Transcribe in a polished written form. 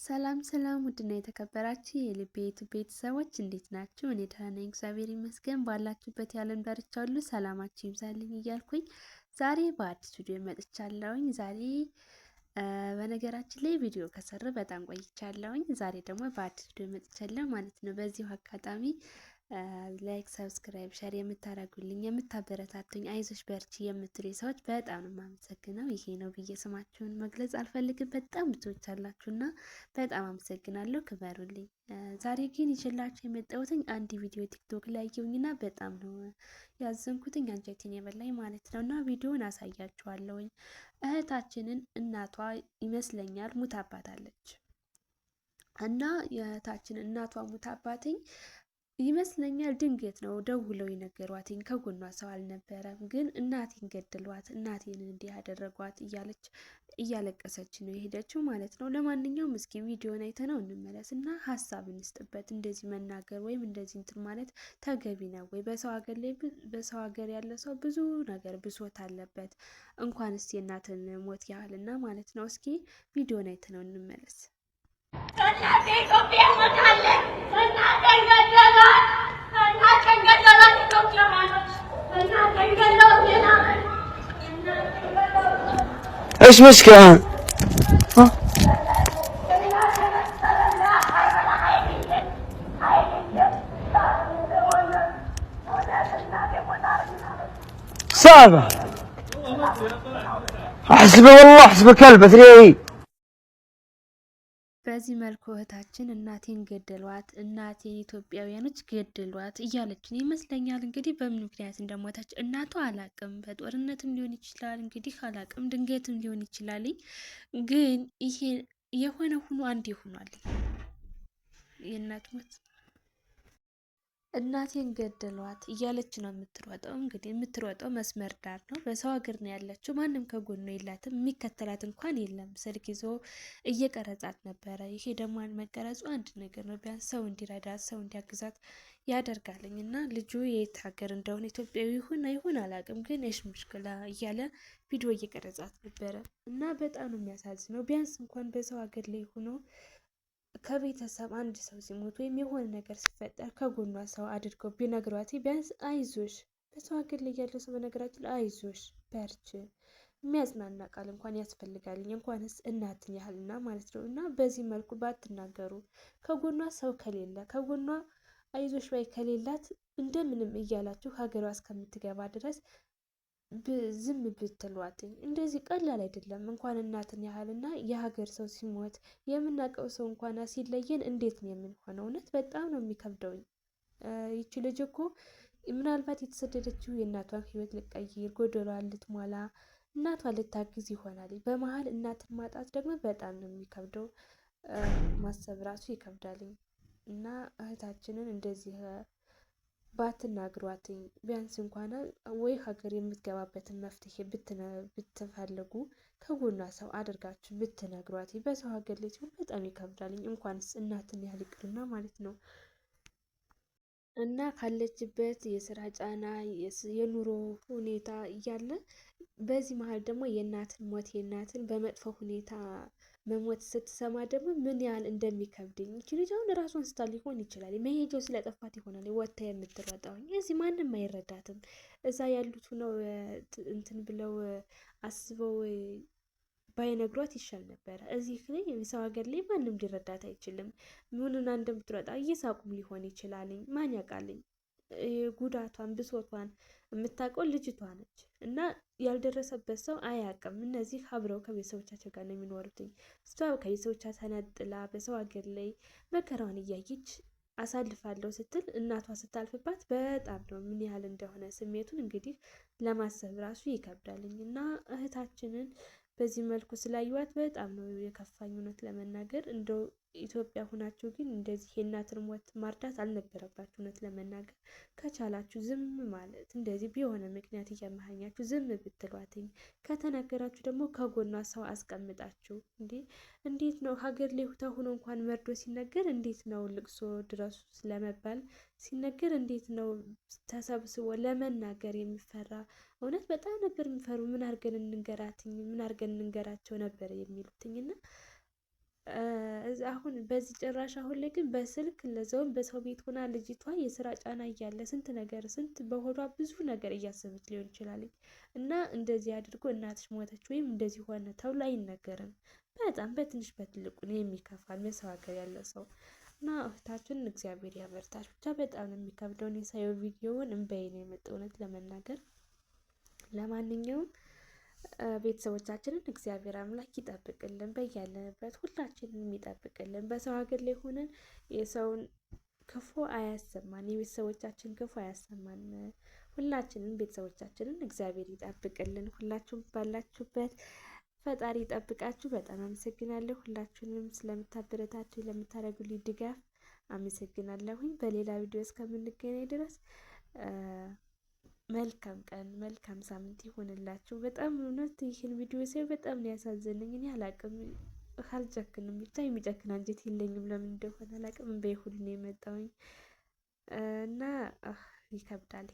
ሰላም ሰላም፣ ውድና የተከበራችሁ የልቤ ቤተሰቦች እንዴት ናችሁ? እኔ ደህና ነኝ፣ እግዚአብሔር ይመስገን። ባላችሁበት የዓለም ዳርቻ ሁሉ ሰላማችሁ ይብዛልኝ እያልኩኝ ዛሬ በአዲስ ቪዲዮ መጥቻለሁኝ። ዛሬ በነገራችን ላይ ቪዲዮ ከሰሩ በጣም ቆይቻለሁኝ። ዛሬ ደግሞ በአዲስ ቪዲዮ መጥቻለሁ ማለት ነው። በዚሁ አጋጣሚ like፣ subscribe፣ share የምታደርጉልኝ፣ የምታበረታቱኝ፣ አይዞሽ በርቺ የምትሉ ሰዎች በጣም ነው የማመሰግነው። ይሄ ነው ብዬ ስማችሁን መግለጽ አልፈልግም። በጣም ብዙዎች አላችሁና በጣም አመሰግናለሁ። ክበሩልኝ። ዛሬ ግን ይዤላችሁ የመጣሁትኝ አንድ ቪዲዮ ቲክቶክ ላይ አየሁኝና በጣም ነው ያዘንኩትኝ፣ አንጀቴን የበላኝ ማለት ነው። እና ቪዲዮን አሳያችኋለሁኝ። እህታችንን እናቷ ይመስለኛል ሙታባታለች እና የእህታችን እናቷ ሙታባትኝ ይመስለኛል ድንገት ነው ደውለው የነገሯትኝ። ከጎኗ ሰው አልነበረም። ግን እናቴን ገደሏት፣ እናቴን እንዲህ ያደረጓት እያለች እያለቀሰች ነው የሄደችው ማለት ነው። ለማንኛውም እስኪ ቪዲዮን አይተነው እንመለስ እና ሀሳብ እንስጥበት። እንደዚህ መናገር ወይም እንደዚህ እንትን ማለት ተገቢ ነው ወይ? በሰው ሀገር ላይ በሰው ሀገር ያለ ሰው ብዙ ነገር ብሶት አለበት፣ እንኳንስ የእናትን ሞት ያህልና ማለት ነው። እስኪ ቪዲዮን አይተነው እንመለስ። እናቴ ኢትዮጵያ ሞታለች። እናቴን ገደሏት። እናቴን ገደሏት። ኢትዮጵያውያኖች እናቴን ገደሏት። እናቴን ገደሏት። ايش مشكلة؟ ها؟ صعبة، احسبه والله احسبه كلب 3. በዚህ መልኩ እህታችን እናቴን ገደሏት፣ እናቴን ኢትዮጵያውያኖች ገደሏት እያለችን ይመስለኛል። እንግዲህ በምን ምክንያት እንደሞተች እናቷ አላቅም። በጦርነትም ሊሆን ይችላል እንግዲህ አላቅም፣ ድንገትም ሊሆን ይችላል። ግን ይሄ የሆነ ሁኖ አንድ ይሆኗል የእናት ሞት። እናቴን ገደሏት እያለች ነው የምትሮጠው። እንግዲህ የምትሮጠው መስመር ዳር ነው። በሰው ሀገር ነው ያለችው። ማንም ከጎኗ የላትም። የሚከተላት እንኳን የለም። ስልክ ይዞ እየቀረጻት ነበረ። ይሄ ደግሞ መቀረጹ አንድ ነገር ነው። ቢያንስ ሰው እንዲረዳት፣ ሰው እንዲያግዛት ያደርጋልኝ እና ልጁ የት ሀገር እንደሆነ ኢትዮጵያዊ ይሁን አይሁን አላውቅም፣ ግን ايش مشكلة እያለ ቪዲዮ እየቀረጻት ነበረ እና በጣም ነው የሚያሳዝነው። ቢያንስ እንኳን በሰው ሀገር ላይ ሆኖ ከቤተሰብ አንድ ሰው ሲሞት ወይም የሆነ ነገር ሲፈጠር ከጎኗ ሰው አድርገው ቢነግሯት ቢያንስ አይዞሽ፣ በሰው ሀገር ላይ ያለ ሰው በነገራችን ላይ አይዞሽ በርቺ የሚያጽናና ቃል እንኳን ያስፈልጋል፣ እንኳንስ እናትን ያህልና ማለት ነው። እና በዚህ መልኩ ባትናገሩ፣ ከጎኗ ሰው ከሌለ፣ ከጎኗ አይዞሽ ባይ ከሌላት፣ እንደምንም እያላችሁ ሀገሯ እስከምትገባ ድረስ ዝም ብትሏትኝ። እንደዚህ ቀላል አይደለም። እንኳን እናትን ያህልና የሀገር ሰው ሲሞት፣ የምናውቀው ሰው እንኳን ሲለየን እንዴት ነው የምንሆነው? እውነት በጣም ነው የሚከብደውኝ። ይቺ ልጅ እኮ ምናልባት የተሰደደችው የእናቷን ሕይወት ልትቀይር፣ ጎደሏን ልትሞላ፣ እናቷን ልታግዝ ይሆናል። በመሀል እናትን ማጣት ደግሞ በጣም ነው የሚከብደው። ማሰብ ራሱ ይከብዳልኝ እና እህታችንን እንደዚህ ባትናግሯትኝ፣ ቢያንስ እንኳን ወይ ሀገር የምትገባበትን መፍትሄ ብትፈልጉ፣ ከጎኗ ሰው አድርጋችሁ ብትነግሯት። በሰው ሀገር ላይ ሲሆን በጣም ይከብዳልኝ፣ እንኳንስ እናትን ያህል ይቅርና ማለት ነው። እና ካለችበት የስራ ጫና፣ የኑሮ ሁኔታ እያለ በዚህ መሀል ደግሞ የእናትን ሞት፣ የእናትን በመጥፎ ሁኔታ መሞት ስትሰማ ደግሞ ምን ያህል እንደሚከብድኝ። ይቺ ልጅ አሁን ራሷን ስታ ሊሆን ይችላል፣ መሄጃው ስለጠፋት ይሆናል ወጥታ የምትሮጠው። እዚህ ማንም አይረዳትም። እዛ ያሉት ነው እንትን ብለው አስበው ባይነግሯት ይሻል ነበረ። እዚህ ላይ ሰው ሀገር ላይ ማንም ሊረዳት አይችልም። ምንና እንደምትሮጣ እየሳቁም ሊሆን ይችላልኝ፣ ማን ያውቃልኝ። ጉዳቷን ብሶቷን የምታውቀው ልጅቷ ነች እና ያልደረሰበት ሰው አያውቅም። እነዚህ አብረው ከቤተሰቦቻቸው ጋር ነው የሚኖሩትኝ። እሷ ከቤተሰቦቿ ተነጥላ በሰው ሀገር ላይ መከራዋን እያየች አሳልፋለሁ ስትል እናቷ ስታልፍባት በጣም ነው ምን ያህል እንደሆነ ስሜቱን እንግዲህ ለማሰብ ራሱ ይከብዳልኝ እና እህታችንን በዚህ መልኩ ስላየዋት በጣም ነው የከፋኝ። እውነት ለመናገር እንደው ኢትዮጵያ ሁናችሁ ግን እንደዚህ የእናትን ሞት ማርዳት አልነበረባችሁ። እውነት ለመናገር ከቻላችሁ ዝም ማለት፣ እንደዚህ በሆነ ምክንያት እያመካኛችሁ ዝም ብትሏትኝ፣ ከተናገራችሁ ደግሞ ከጎኗ ሰው አስቀምጣችሁ። እንዴ እንዴት ነው ሀገር ላይ ተሁኖ እንኳን መርዶ ሲነገር፣ እንዴት ነው ልቅሶ ድረሱ ስለመባል ሲነገር እንዴት ነው ተሰብስቦ ለመናገር የሚፈራ? እውነት በጣም ነበር የሚፈሩ። ምን አድርገን እንንገራትኝ፣ ምን አድርገን እንንገራቸው ነበር የሚሉትኝ እና አሁን በዚህ ጭራሽ አሁን ላይ ግን በስልክ ለዛውም በሰው ቤት ሆና ልጅቷ የስራ ጫና እያለ ስንት ነገር ስንት በሆዷ ብዙ ነገር እያሰበች ሊሆን ይችላል። እና እንደዚህ አድርጎ እናትሽ ሞተች ወይም እንደዚህ ሆነ ተብሎ አይነገርም። በጣም በትንሽ በትልቁ ነው የሚከፋል በሰው ሀገር ያለ ሰው እና እህታችንን እግዚአብሔር ያበርታች። ብቻ በጣም ነው የሚከብደው። እኔ ሳየው ቪዲዮውን እምባዬ ነው የመጣው እውነት ለመናገር። ለማንኛውም ቤተሰቦቻችንን እግዚአብሔር አምላክ ይጠብቅልን፣ በያለንበት ሁላችንን ይጠብቅልን። በሰው ሀገር ላይ ሆነን የሰውን ክፉ አያሰማን፣ የቤተሰቦቻችን ክፉ አያሰማን። ሁላችንን ቤተሰቦቻችንን እግዚአብሔር ይጠብቅልን። ሁላችሁም ባላችሁበት ፈጣሪ ይጠብቃችሁ። በጣም አመሰግናለሁ ሁላችሁንም ስለምታበረታችሁ ለምታደርጉልኝ ድጋፍ አመሰግናለሁኝ። በሌላ ቪዲዮ እስከምንገናኝ ድረስ መልካም ቀን መልካም ሳምንት ይሆንላችሁ። በጣም እውነት ይህን ቪዲዮ ሳይ በጣም ነው ያሳዘነኝ። እኔ አላቅም አልጨክንም፣ ብቻ የሚጨክን አንጀት የለኝም። ለምን እንደሆነ አላቅም። በይሁድ ነው የመጣውኝ እና ይከብዳል።